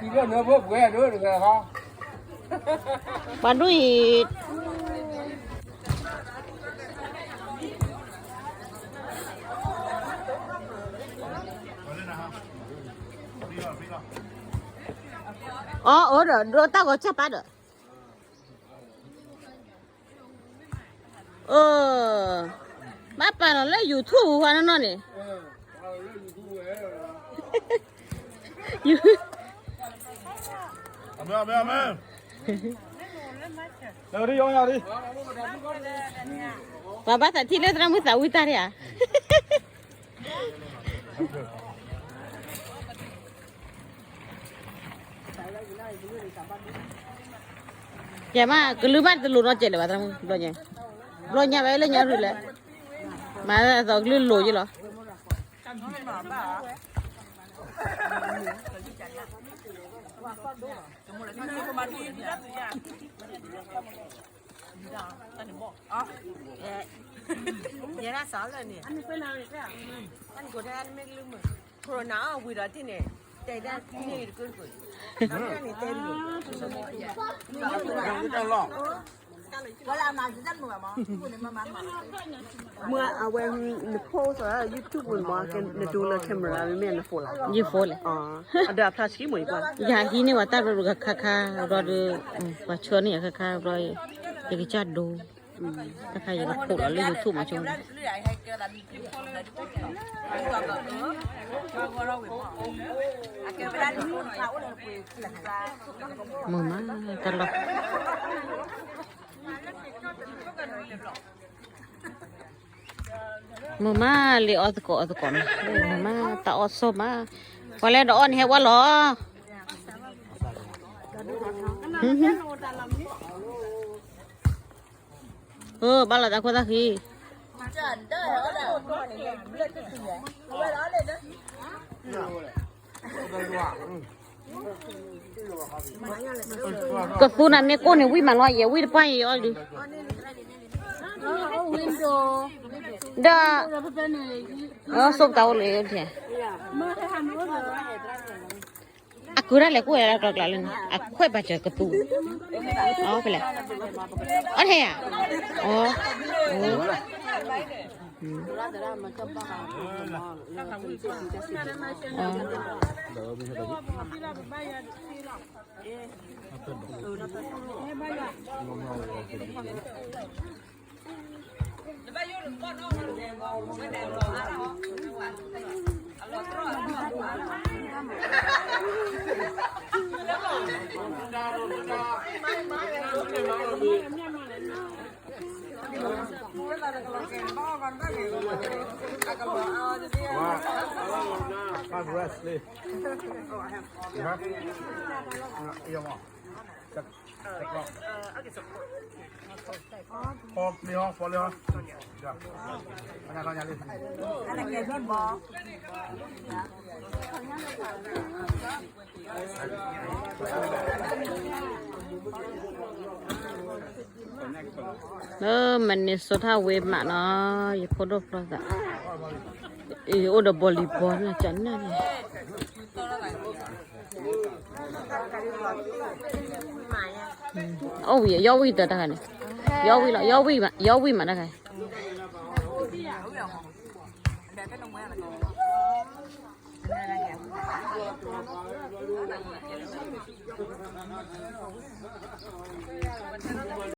ပှၤဒိၣ်အံၤ, အီၣ်အိၣ်ဒီး ဒိတၢ်ဂီၤဆၢပၢ်ဒီး အၢ, ဘၣ်ပာ်လီၤလၢ YouTube ဝဲနီၢ်နီၢ်န့ၣ်, ပှၤဘၣ်သးထံၣ်လၢသရၣ်မုၣ်သးဝံၣ်တၢ်ဒၣ်ဧါ. ယမ့ၢ်ကလုၢ်ဘၣ် တလိၤနီတစဲးလၢၤဘၣ်, တၢ်မုၣ်ဘျီညါ, ဘျီညါဝဲလၢညါရူၤလဲၣ်, မၤသးကလုၢ်လိၤယလီၤ. ယဲဒၣ်စးလၢာ်န့ၣ်, တၢ်နကိးထဲနမ့ၢ်ကလုၢ်မုာ်, Corona အီၤဝံၤဒီးတန့ၣ်, တဲဒၣ်န့ၣ်တကၢၢ်တကၢၢ်, န့ၣ်တဲလီၤ, မ့ၢ်အဝဲ န post အီၤ YouTube မ့ၢ် နဒိလၢ camera မ့မ့ၢ်န phone လီၤ, ယ phone လဲၣ်, အဒီးအဖျါဆှံမ့ၢ် ယကွၢ်, ယဟံးန့ၢ်ဝဲတၢ်ဘျီတခါခါဘျီဒီး, ပှၤဆှၢန့ၢ်ယၤခါခါဘျီ, ယကစၢ်ဒိ, တခါယက post လီၤလၢ YouTube မ့ၢ်ဆိ, မုာ်မးတၢ်လီၢ်, မုာ်မးလံအီၣ်သကိးအီၣ်သကိးမး, မုာ်မးတၢ်အီၣ်ဆိၣ်မး, ပှၤလဲၤဒီးအီၣ်န့ၣ်ဟဲဝဲလီၤ. ဘၣ်လီၤတၢ်ခိၣ်သၣ်ဃံ, ကသူနၤမ့ၢ်ကိၢ်န့ၣ် ဝံၣ်မးလီၤ, ယဝံၣ်တပှၢ် ယအီၣ်ဒုး, ဒီး, စိပတၢ်အိၣ်လၢ, အကုၢ်တၢ်လဲၤကိၢ်ဝဲလၢကျီကျါလၢန့ၣ် အခွဲးပာ်စၢၤကသူ, အီၣ်ဖဲလဲၣ်, အီၣ်ထဲဧါ, အီၣ်, လၢ Minnesota ဝ့ၢ်မးနီၤ, ယဖိဒိၣ်ဖျီသး, အိၣ်ဒီး volleyball န့ၣ် ကနၣ်န့ၣ်, အိၣ်ဝံၤ ယီၣ်ဝံၤတၢ်တခါန့ၣ်, ယီၣ်ဝံၤလီၤ, ယီၣ်ဝံၤမး, ယီၣ်ဝံၤမးတခါ. အ